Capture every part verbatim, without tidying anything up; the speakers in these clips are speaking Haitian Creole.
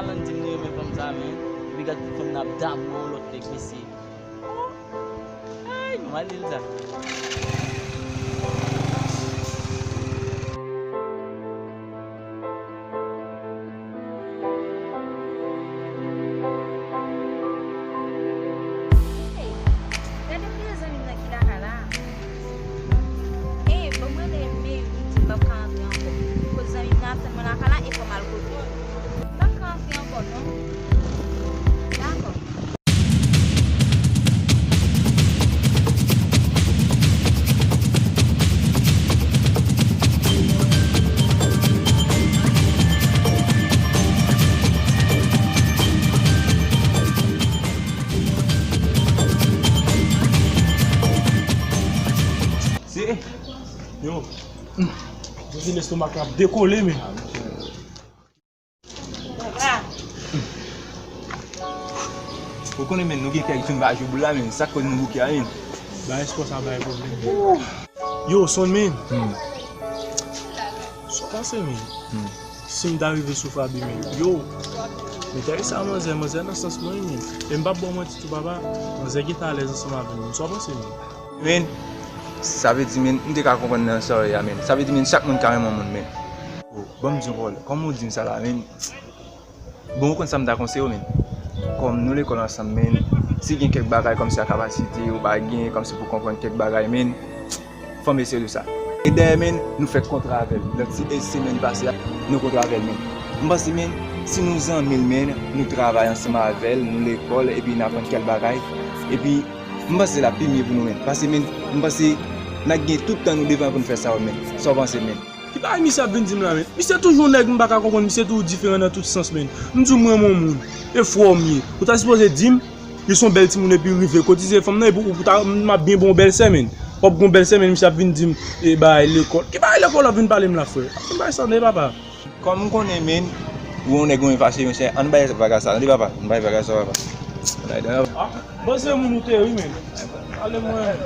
Lan di m li renmen fanm sa, men. Epi gad fanm nan ap damou yon lòt nèg, mesye. Ay, m al di l sa. Hey, gade m gen zanmi m nan ki lakay la. Hey, ban m rele Mary, di l m p ap ka antre ankò. Koz zanmi m nan ap tann mwen lakay la e fò m al kote l. M p ap ka antre ankò non. Dakò. Se, yo, m santi lestomak la ap dekole, men. Ou konnen, men, nou gen kèk jou n pa jwe boul la, men, sa k koz nou bouke a, men. Ba espò sa bay pwoblèm. Yo, Son, men. Hmm. Sa w panse, men? Hmm. Si m ta rive sou Faby, men. Yo, men tèl sa manzè, manzè nan sans mwen, men. E m p ap ba w manti tou, papa. Manzè gentan alèz ansanm avè m, men. Sa w panse, men? Men, sa vle di, men, m te ka konprann nan sa w ye a, men. Sa vle di, men, chak moun ka renmen yon moun, men. Oh, ban m di yon pawòl. Kòman w di m sa la, men? Bon, ou konn sa m ta konseye w, men. Kòm nou lekòl ansanm, men, si gen kèk bagay kòmsi a kapasite ou pa gen, kòmsi pou konprann kèk bagay, men, fò m eseye de sa. E dayè, men, nou fè kontra avè l. Nan ti semèn pase a, nou kontra avè l, men. M panse, men, si nou zanmi l, men, nou travay ansanm avè l, nou lekòl, epi n aprann kèk bagay, epi m panse l ap pi mye pou nou, men. Paske, men, m panse n ap gen tout tan nou devan pou n fè sa yo, men. Sa w panse, men? Ki bagay misye ap vin di m la, men? Misye toujou yon nèg m pa ka konprann, misye toujou diferan nan tout sans, men. M di w m renmen yon moun, e frè w m ye. Ou ta sipoze di m, li se yon bèl timoun epi rive kotize fanm nan, epi ou ta, m ap byen bon bèlsè, men. W ap gon bèlsè, men, misye ap vin di m, e bagay lekòl. Ki bagay lekòl w ap vin pale m la, frè? Ap vin bagay sa, tande, papa. Kòm m konnen, men, ou yon nèg ou renmen fache, mesye, ann bay vaga sa, tande, papa. Ann bay vaga sa, papa. Ann bay vaga sa. Ah, bon, se moun ou te, wi, men. Ale mwen.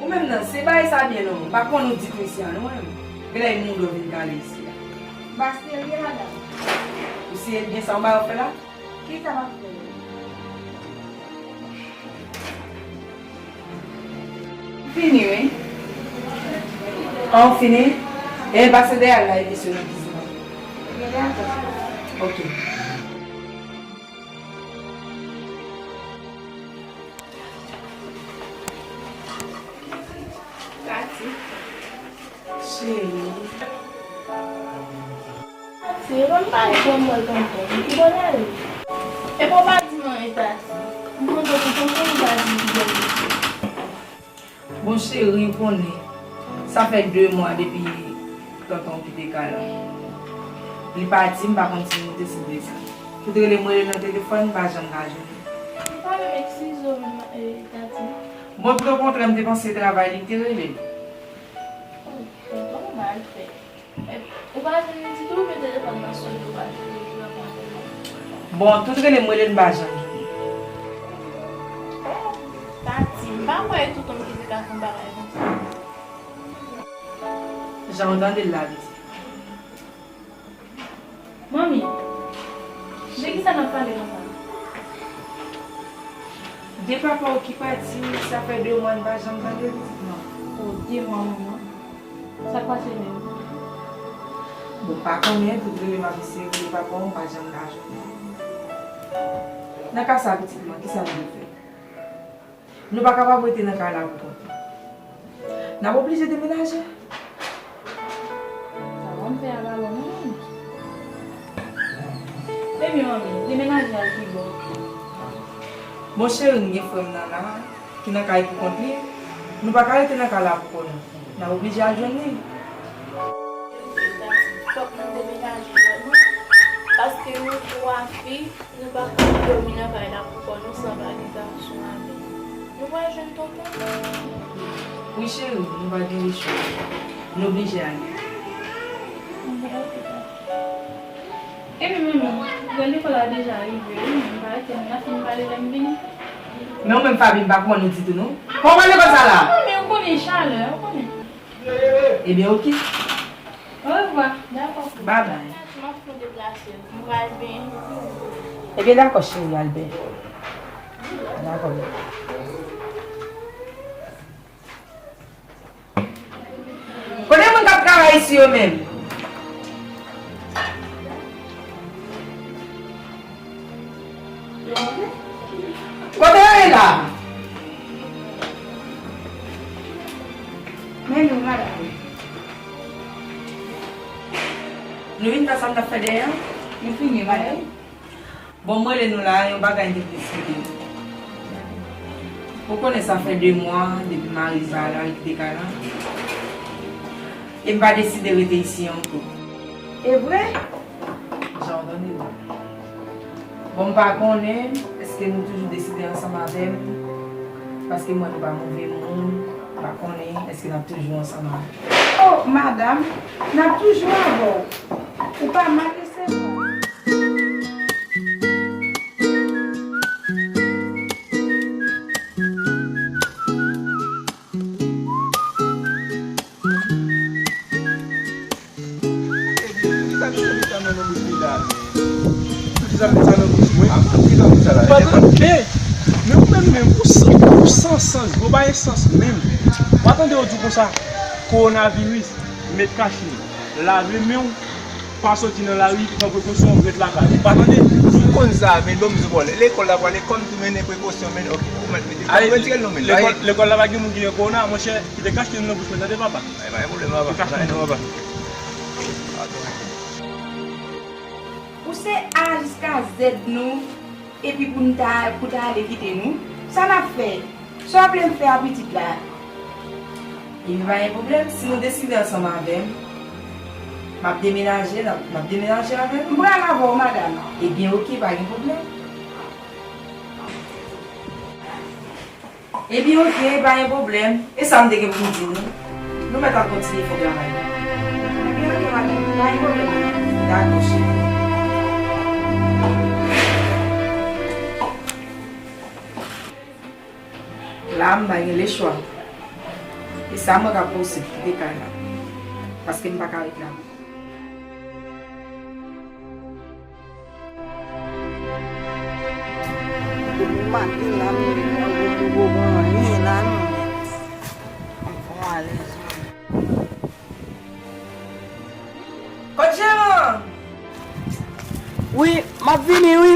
Ou menm nan, se bagay sa byen non, m pa konn ou ditou isi a non, menm. Genlè e moun ou vin kale isi a. M pa serye, madanm. Ou serye byen sa w ba yo fè la? Kisa m ap fè? Fini, wi. An, ou fini? E pase dèyè l la, epi sou nan kizin nan. Ok. Tati. Cheri. Tati, epa m pa gen bon mwen tonton. Ki bò l ale? Epa w pa di m anyen, Tati. M kontan pou tonton, m pa di m ki bò l ye. Bon, cheri, ou konnen. Sa fè de mwa depi tonton kite kay la. Li pati, m pa konn si nou te sible sa. Ou te rele m, rele nan telefòn, m pa janm ka jwenn li. M pa menm eskize w menm, eh, Tati. Bon, tout okontrè, m te panse travay li te rele l. Oh, tonton, ou mal fè. Eh, ou pa jwenn li ditou, oubyen telefòn nan sone, ou pa jwenn li, ou pa pran apèl li? Bon, tout rele m, rele l, m pa janm jwenn li. Oh, Tati, m pa kwè e tonton m ki te ka fè yon bagay konsa. Jan w tande l la, pitit. Manmi, de kisa n ap pale konsa? De papa w ki pati, sa fè de mwa n pa janm tande l, pitit mwen. Oh, de mwa, manman. Sa k pase menm? Bon, m pa konnen, tout rele m ap eseye rele papa w, m pa janm ka jwenn li. Nan ka sa, pitit mwen, kisa n dwe fè? Nou pa kapab rete nan kay la pou kont nou. N ap oblije demenaje. Sa w konn fè a pa bon non, manmi. Ebyen, manmi, demenaje al pi bò. Bon, cheri, m gen frè m nan la, ki nan kay pou kont li. Nou pa ka rete nan kay la pou kont nou. Oblije al jwenn li. Fòk nou demenaje vrèman, paske nou twa fi, nou pa ka dòmi nan kay la pou kò nou san pa gen gason avè nou. Nou pral jwenn tonton. Wi cheri, nou pa gen lechwa. Nou oblije ale. Epi manmi, lè lekòl la deja rive, wi, m pa rete, m ta fin pale lè m vini. Men ou menm Faby, m pa konprann ou ditou non. Kòman lekòl sa la? Non, men ou konnen chalè, ou konnen. Ebyen, oke. Orevwa. Dakò. Babay. M ap fè deplase. M pral benyen. Ebyen, dakò, cheri, al benyen. Dakò. Kote moun k ap travay isi yo menm? Kote yo ye la? Men nou, madanm. Nou vin fè sa n t ap fè dèyè an? Nou fini, madanm. Bon, m rele nou la, yon bagay m te vle eksplike nou. Ou konnen sa fè de mwa depi mari m pa la, li kite kay la. E m pa deside rete isi ankò. E vre? Jan w tande la. Bon, m pa konnen èske nou toujou deside ansanm avè m, paske m wè nou pa move moun, m pa konnen èske n ap toujou ansanm avè m. Oh, madanm, n ap toujou avè w. Ou pa mal resevwa. Ebyen, poukisa m chonje sa nan bouch li la, men? Poukisa m met sa nan bouch mwen? Ah, poukisa w di sa la? Ou pa tande? Men ou menm menm, ou san, ou san sans, ou pa gen sans menm. Ou pa tande yo di w konsa, kowonaviris, met kachnen, lave men w, pa soti nan lari, pran prekosyon, ret lakay ou. Pa tande? M konn sa, men bon, m di w, lekòl la prale, kòm tou mennen prekosyon, men, oke, ou mèt mete, ale, retire l non, men. Lekòl, lekòl la pa gen moun ki gen kowona, monchè, kite kachnen nan bouch mwen, tande, papa? Ay, pa gen pwoblèm, papa. Kachnen nan bouch mwen. Ou se A jiska Z nou. Epi pou n ta, pou ta ale kite nou, sa n ap fè? Sa w vle m fè a pitit la? Epi pa gen pwoblèm, si nou deside ansanm avè m, m ap demenaje, n ap, m ap demenaje avè nou. M pral avè w, madanm. Ebyen, oke, pa gen pwoblèm. Ebyen, oke, pa gen pwoblèm. E sa m te gen pou m di nou. Nou mèt ap kontinye fè travay nou. Ebyen, oke, madanm. Pa gen pwoblèm. Dakò, cheri. La, m pa gen lechwa. E sa mwen ka posib kite kay la. Paske m pa ka ret la. Depi maten la, m pa poko wè anyen la non, men m fon alèz wi. Kot Jeran? Wi, m ap vini wi.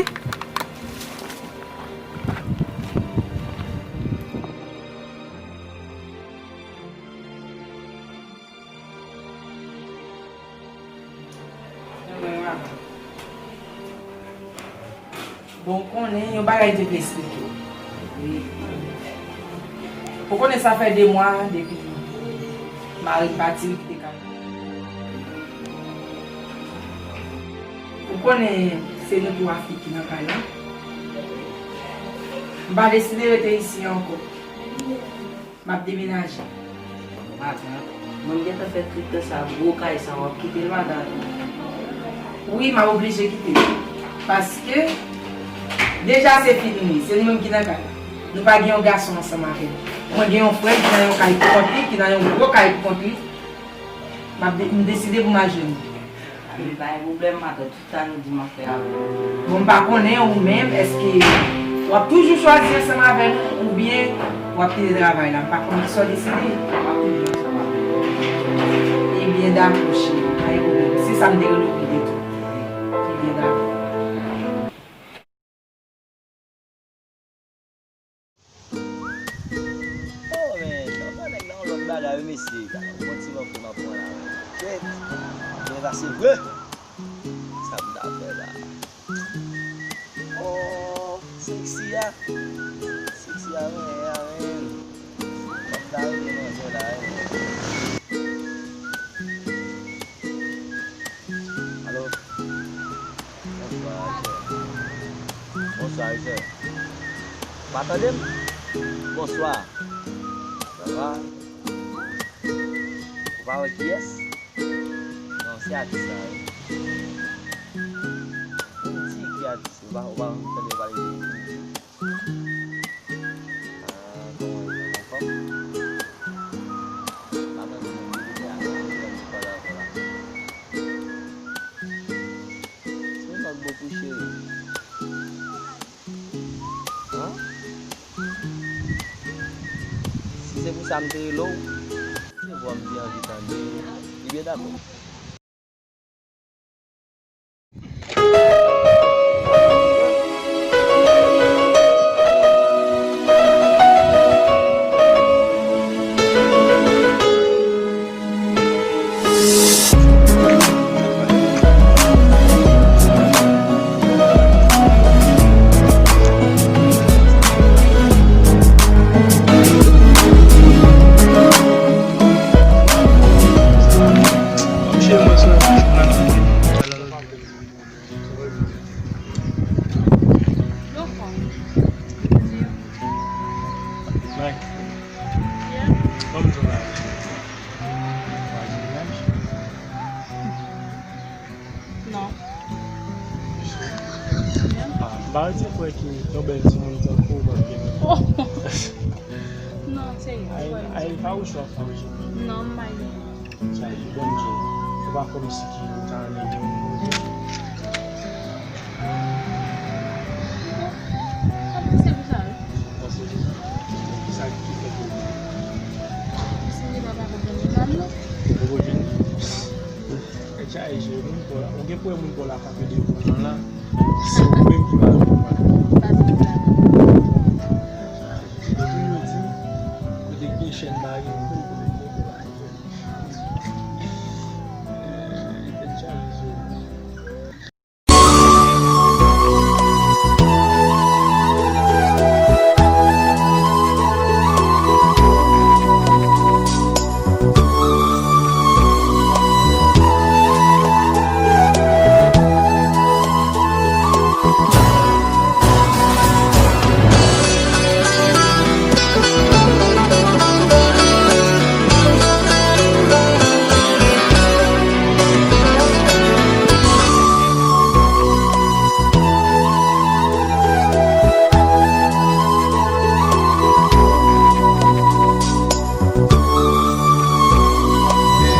Bon, ou konnen, yon bagay m te vle eksplike w. Wi. Ou konnen sa fè de mwa depi mari m pati, li kite kay la. Ou konnen se nou twa fi ki nan kay la. M pa deside rete isi ankò. M ap demenaje. Matant, mwen m gentan fè tout tan sa, gwo kay sa, w ap kite l, matant? Wi, m ap oblije kite l. Paske, deja se fi nou ye, se nou menm ki nan kay la. Nou pa gen yon gason ansanm avè n. Mwen gen yon frè m ki nan yon kay pou kont li, ki nan yon gwo kay pou kont li. M ap de-, m deside pou m al jwenn li. Anben, pa gen pwoblèm, matant. Sa nou di m ap fè avè w. Bon, m pa konnen ou menm, èske w ap toujou chwazi ansanm avè nou oubyen w ap kite travay la? M pa konnen kisa w deside. M ap toujou ansanm avè w. Ebyen, dakò, cheri, pa gen pwoblèm. Se sa m te rele w pou di tou. Ebyen, dakò. Oh, men, anfè nèg la yon lòt bagay, wi, mesye. Gade yon ti lòt frè m ap pran la, wi. Kèt, byen pase vre. Sa m ta fè la? Oh, seksi a. Seksi a, men, a, men. Sa m ta rele manzè la, wi. Sa, wi, sè. Ou pa tande m? Bonswa. Sa va? Ou pa wè kiyès? Non, se atis la, wi. Younity ki atis, ou pa, ou pa tande yo pale de Younity? Ah, kòman w ye, anfòm? Pa tande menm, li te a, li te a, li te a, li te a. Se pa gwo pou cheri. An? Si se pou sa m te rele w, se vwa m te anvi tande. Ebyen, dakò. Yo fò. Mike. Yeah. Kòman w travay? Non. Ah, m pa wè ti frè ki yon bèl timoun tankou w p ap gen. Oh! Non, serye. Ay, ay, pa ou chwa fè w. Non, m pa gen. Sa di, Bondye, se pa kòmsi ki ou ta renmen gen yon moun konsa. Sa m panse pou sa, wi. Ou panse pou sa? Ki sa ki fè ke ou... Paske m te pa, pa konprann li pa m, non. Ou poko jwenn li? Mèt chaje, moun pa w la. Ou gen pou wè moun pa w la frape devan w la. Se ou menm ki pa konprann. Pa konprann. Yo toujou di, kote k gen chèn pa gen kou.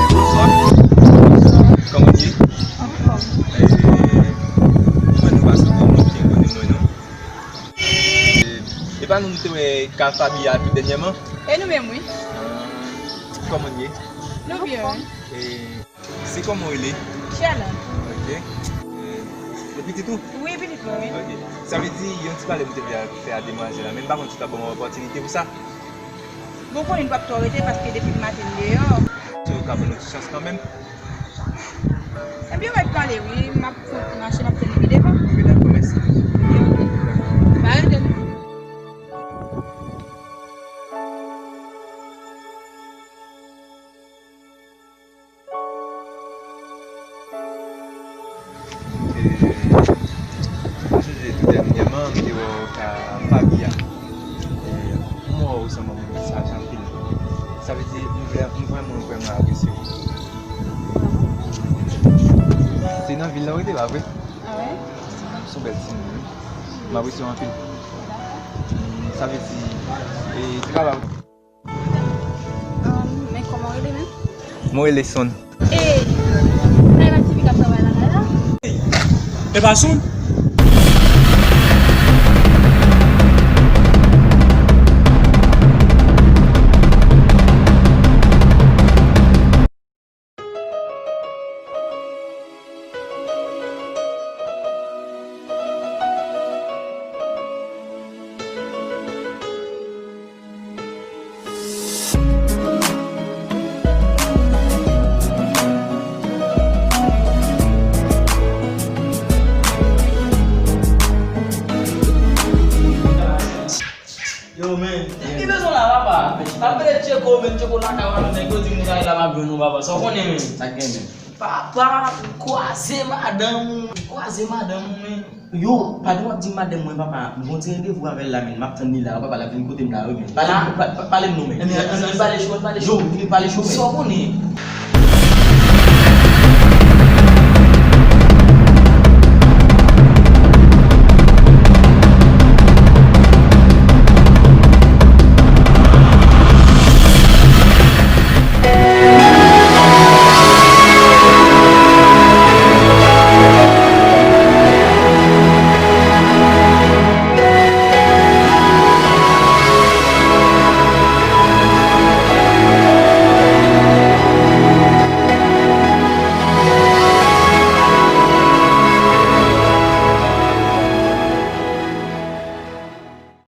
Bonswa. Kòman w ye? Anfòm. E, mwen nou pa santi nou byen konnen mwen, non. E, e pa nou nou te wè ka Fabi a tout dènyèman? E nou menm, wi. Ah, kòman w ye? Nou byen, wi. E, se kòman w rele? Sherlande. Ok. E, e pitit ou? Wi, pitit mwen, wi. Ok. Sa vle di, yon ti pale m te vle fè a demwazèl la, men m pa konn si w ka ban m yon opòtinite pou sa. Bon, konnen n p ap twò rete paske depi maten n deyò. Se ou ka ban nou ti chans kanmenm. Ebyen, w ap pale, wi. M ap fon ti mache, m ap tann li pi devan. Ok, dakò, mèsi. Ok, ok. Dakò. Pa rete non. E, m sonje tou dènyèman, m te wè w ka Fabi a. E, m wè w sanm yon moun ki saj anpil. Sa vle di, m vrè-, m vrèman, vrèman apresye w. Se nan vil la w rete, pa vre? Ah ouais? Se yon bèl timoun, wi. M apresye w anpil. Dakò. Mm, sa vle di, e, travay. Ahn, men kòman w rele menm? Mwen rele Son. E, sa e pa tifi k ap travay lakay la? E pa Son? Yo, men. Ki bezwen la, papa? M ap rele Tcheko, men Tcheko lakay ou la, men nèg yo di m ou ta la, m ap jwenn ou, papa. Sa w konnen, men? Sa k gen, men? Papa, m kwaze madanm ou, m kwaze madanm ou, men. Yo, pa di w ap di madanm mwen, papa, m gon ti randevou avè l la, men m ap tann li la, papa, l ap vin kote m la, wi, men. Pale, pa- pa- pale m non, men. Ann pale cho, ann pale cho. Yo, vini pale cho, men. Sa w konnen?